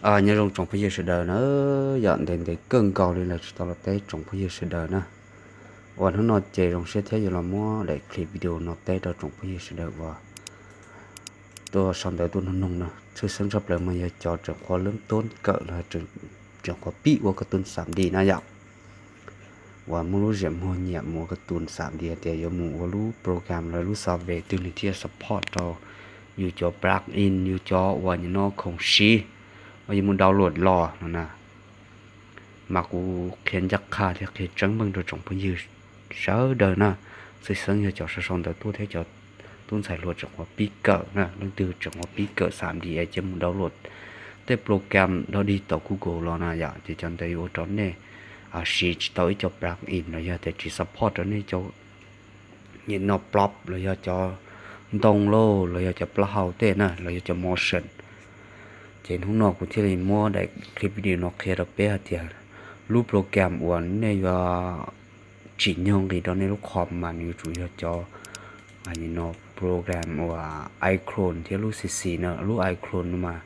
Nyob zoo tsoom phooj ywg sawv daws na, yog ntev ntev kawg nkaus li lawm tsis tau los teb tsoom phooj ywg sawv daws na. Uas hnub no ces zoo siab thiab yuav los muab daim clip video no teb rau tsoom phooj ywg sawv daws uas tuaj sau ntawv tuaj nug noog na. Tshwj xeeb tshaj plaws mas yog cov tseem qhuav lub tub kawm los tseem qhuav pib ua koj tub xam di na yom, uas muaj lub ziam muag nyiam mus ua koj tub xam di tias yuav mus ua lub program los lub software twg nws thiaj support rau yus cov plugin, yus cov uas nim no khoom siv uas yus mus download los no na. Mas kuv qhia ncaj qha thiab qhia tseeb meej rau tsoom phooj ywg sawv daws na. Tshwj xeeb yog cov sau sau ntawv tuaj thiab cov tub ntxhais hluas tseem qhuav pib kawm na, leej twg tseem qhuav pib kawm xam di es cia mus download tej program dog dig tau Google los na yom, ces cov ntawd yuav ua rau nej siv tsis tau ib co plugin los yog tias tsis support rau nej cov nim no prop los yog cov ntoo lauj los yog cov plaub hau tej na los yog cov motion. Ces hnub no kuv thiaj li muab daim clip video no qhia rau peb hais tias lub program uas nej yuav tsim nyog nqis rau nej lub qhov mas nws yuav tsum yog cov no program uas iClone thiab lub C C na, lub iClone no mas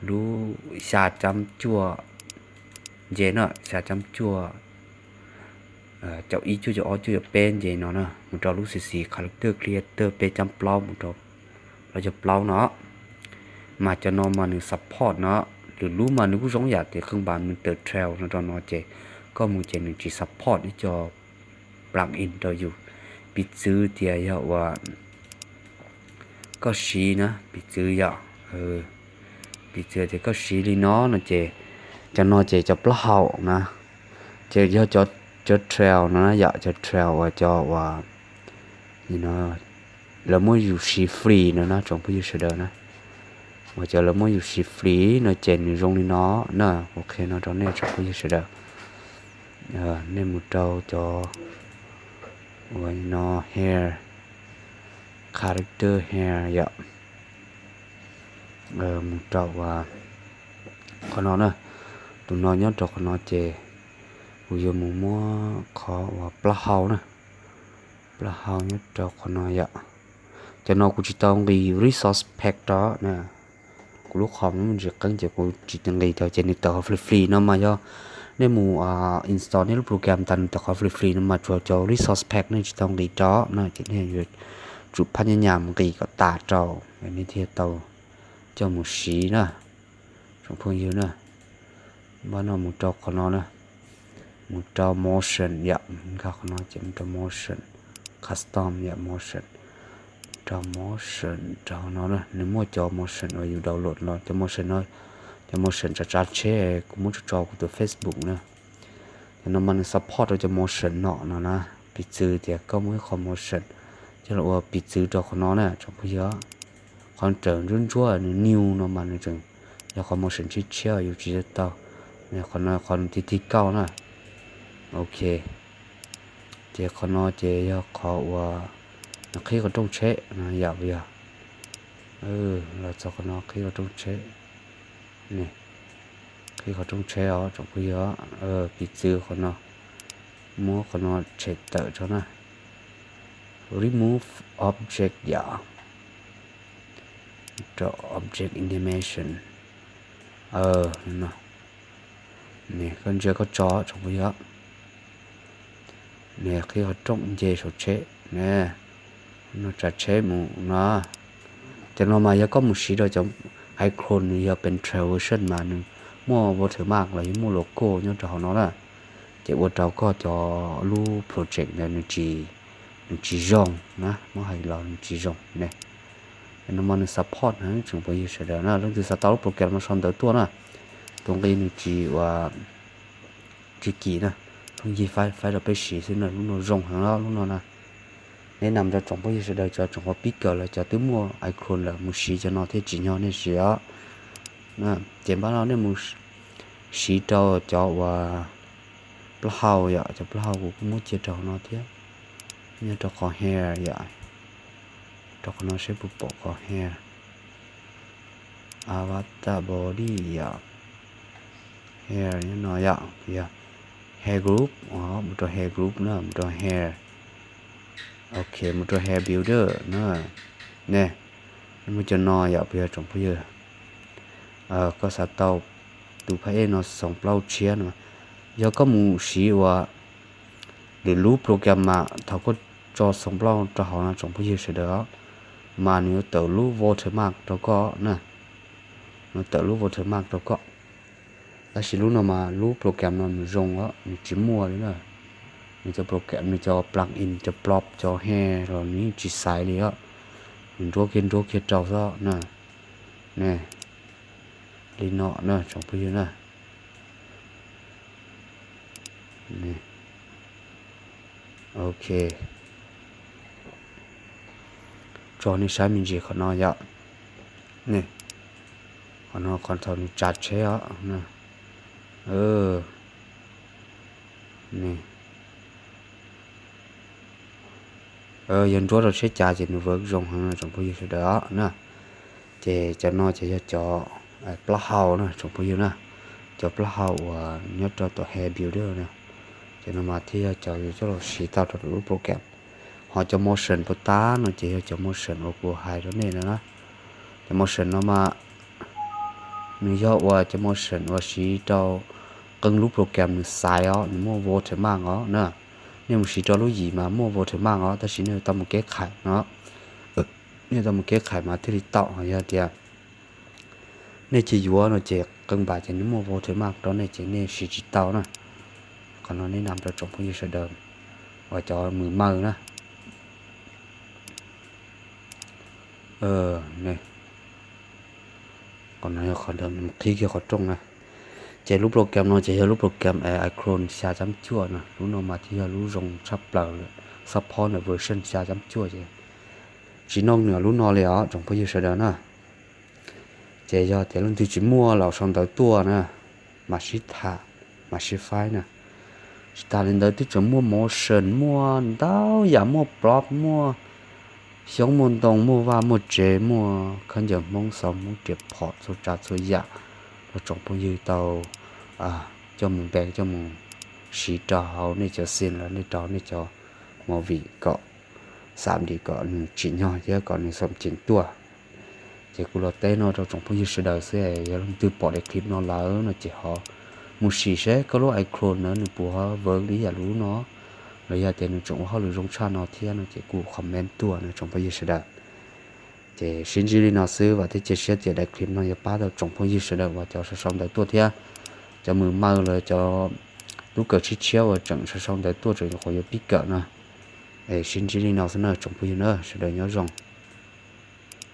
lub xya cam cuaj nce na, xya cam cuaj caum ib cuaj caum ob cuaj caum peb nce no na, mus rau lub C C Character Creator peb cam plaub mus rau plaub caug plaub no. Mas cov no mas nws support no, lwm lub mas nws kuj zoo yam tias kheej npas nws tawm trail no rau no ces koj mus ces nws tsis support ib co plugin rau yus. Piv txwv tias yog uas koj siv na, piv txwv yom, piv txwv tias koj siv li no no ces cov no ces cov plaub hau na, ces yog cov trail no na yom, cov trail uas cov uas lawv muab yus siv free no na tsoom phooj ywg sawv daws na. Uas cov lawv muab yus siv free no ces nws zoo li no na, kuv qhia no rau nej tsoom phooj ywg sawv daws. Nej mus rau cov uas no hair, character hair yom, mus rau uas qhov no na, tus no nyob rau qhov no ces kuv yuav mus muab qhov uas plaub hau na, plaub hau nyob rau qhov no yom. Cov no kuv tsis tau nqis resource pack rau na, kuv lub qhov muaj ntsis qeeb ces kuv tsis tau nqis rau ces nws tawm qhov free free no mas yog nej mus install nej lub program tas nws tawm qhov free free no mas tsuas cov resource pack nej tsis tau nqis rau na ces nej yuav tsum phab nyab nyas mus nqis kom tas rau nej thiaj tau coj mus siv na tsoom phooj ywg na. Npaj no mus rau qhov no na, mus rau motion yom, nkag qhov no ces mus rau motion, custom yom, motion, rau motion rau no na, nws muaj cov motion uas yus download los cov motion no, cov motion tsav tsav tsheb kuv muab tso tso kuv tus Facebook na. Cov no mas nws support rau cov motion no no na, piv txwv tias koj muaj ib qho motion coj los ua piv txwv rau qhov no na tsoom phooj ywg. Qhov raws ntsuab ntsuab nws new no mas nws tseem yog qhov motion tshiab tshiab yus tsis tau tau, qhov no qhov nws tig tig kauj na. Ok, ces qhov no ces yog qhov uas nws qhib qhov rooj tsheb no yom, yog los txog qhov no qhib qhov rooj tsheb, qhib qhov rooj tsheb os tsoom phooj ywg, piv txwv qhov no, muab qhov no tshem tawm tso na, remove object yom, rau object animation, koj ntsia koj tso tsoom phooj ywg. Nws qhib qhov rooj nce saum tsheb ne, no tsav tsheb mus no. Cov no mas yog koj mus siv rau cov iClone nws yog pes trail version mas nws muaj watermark los yog muaj logo nyob rau hauv no na, ces ua rau koj cov lub project ntawd nws tsis zoo na, muab hais los nws tsis zoo ne. Cov no mas nws support na tsoom phooj ywg sawv daws na, leej twg xav tau lub program no sau ntawv tuaj na, tus nqi nws tsis ua tsis kim na, phooj ywg faib faib rau peb siv xwb na, lub no zoo heev os lub no na. Nej nam rau tsoom phooj ywg sawv daws cov tseem qhuav pib kawm los cov twb muaj iClone lawm mus siv cov no thiaj tsim nyog nej siv os. Ces npaj no nej mus siv rau cov uas plaub hau yom, cov plaub hau kuv kuj muab cia rau hauv no thiab. Nyob rau qhov hair yom, rau qhov no seb puas pom qhov hair, avatar body yom, hair nyob no yom, yog hair group, mus rau hair group na, mus rau hair. Ok, mus rau hair builder na. Ne, muaj cov no yom, puas yog tsoom phooj ywg? Koj xav tau tus phab ej no xoom plaub tshiab no. Yog koj mus siv uas lwm lub program mas thaum koj tso xoom plaub rau hauv no tsoom phooj ywg sawv daws os, mas nws yuav tawm lub watermark rau koj na. Nws tawm lub watermark rau koj. Tab sis lub no mas lub program no nws zoo os, nws tsis muaj li na. Nws cov program, nws cov plug-in, cov plop, cov he los nws yeej tsis xaiv li os. Nws nruab kiag nruab kiag rau xwb na. Ne, li no na tsoom phooj ywg na. Ok, tso nej saib me ntsis qhov no yom. Qhov no qhov thaum nws tsav tsheb os. Yog nruab rau tsheb cav ces nws work zoo heev no tsoom phooj ywg sawv daws os na. Ces cov no ces yog cov plaub hau na tsoom phooj ywg na. Cov plaub hau uas nyob rau tom he builder na. Cov no mas thiaj yog cov yuav coj los siv tau rau lub program. Ho cov motion puas tab no ces yog cov motion uas kuv hais rau nej no na. Cov motion no mas nws yog uas cov motion uas siv rau qee lub program nws xaiv os, nws muaj watermark os na. Nej mus siv rau lub yim mas muaj watermark os, tab sis nej yuav tau mus keb khais no. Nej yuav tau mus keb khais mas thiaj li tau. Ho yog tias nej tsis yuav no ces qee npaum ces nws muaj watermark rau nej ces nej siv tsis tau na. Qhov no nej nam rau tsoom phooj ywg sawv daws uas cov mws maw na. Qhov no yog qhov qhib kiag qhov rooj na. Ces lub program no ces yog lub program Acron xya cam cuaj no, lub no mas thiaj yog lub zoo tshaj plaws lawm, support ntawm version xya cam cuaj ces tsis noj nws lub no li os tsoom phooj ywg sawv daws na. Ces yog tias leej twg tsis muaj los sau ntawv tuaj na, mam sib tham, mam sib faib na. Tsis tas li ntawd twb tseem muaj motion, muaj ntau yam, muaj prop, muaj xyoob muaj ntoo, muaj vaj muaj tsev, muaj khaub ncaws Hmoob, xov Hmoob, riam phom, txhua tsav txhua yam rau tsoom phooj ywg tau coj mus npe coj mus siv rau hauv nej cov scene los nej rau nej cov movie kom xam dim kom nws tsim nyog thiab kom nws xom ceem tuaj. Ces kuv los teb no rau tsoom phooj ywg sawv daws xwb, yog leej twg pom daim clip no lawm no ces ho mus sim seb koj lub Acron na nws puas work li yam lub no, los yog tias nws tseem ua hauj lwm zoo tshaj no thiab no ces kuj comment tuaj no tsoom phooj ywg sawv daws. Ces sib ntsib li no xwb, vam thiab cia siab tias daim clip no yuav pab tau tsoom phooj ywg sawv daws uas cov sau sau ntawv tuaj thiab cov mws maw los cov tub kawm tshiab tshiab uas tseem sau sau ntawv tuaj tseem nyuam qhuav yuav pib kawm no. Es sib ntsib li no xwb na tsoom phooj ywg na, sawv daws nyob zoo.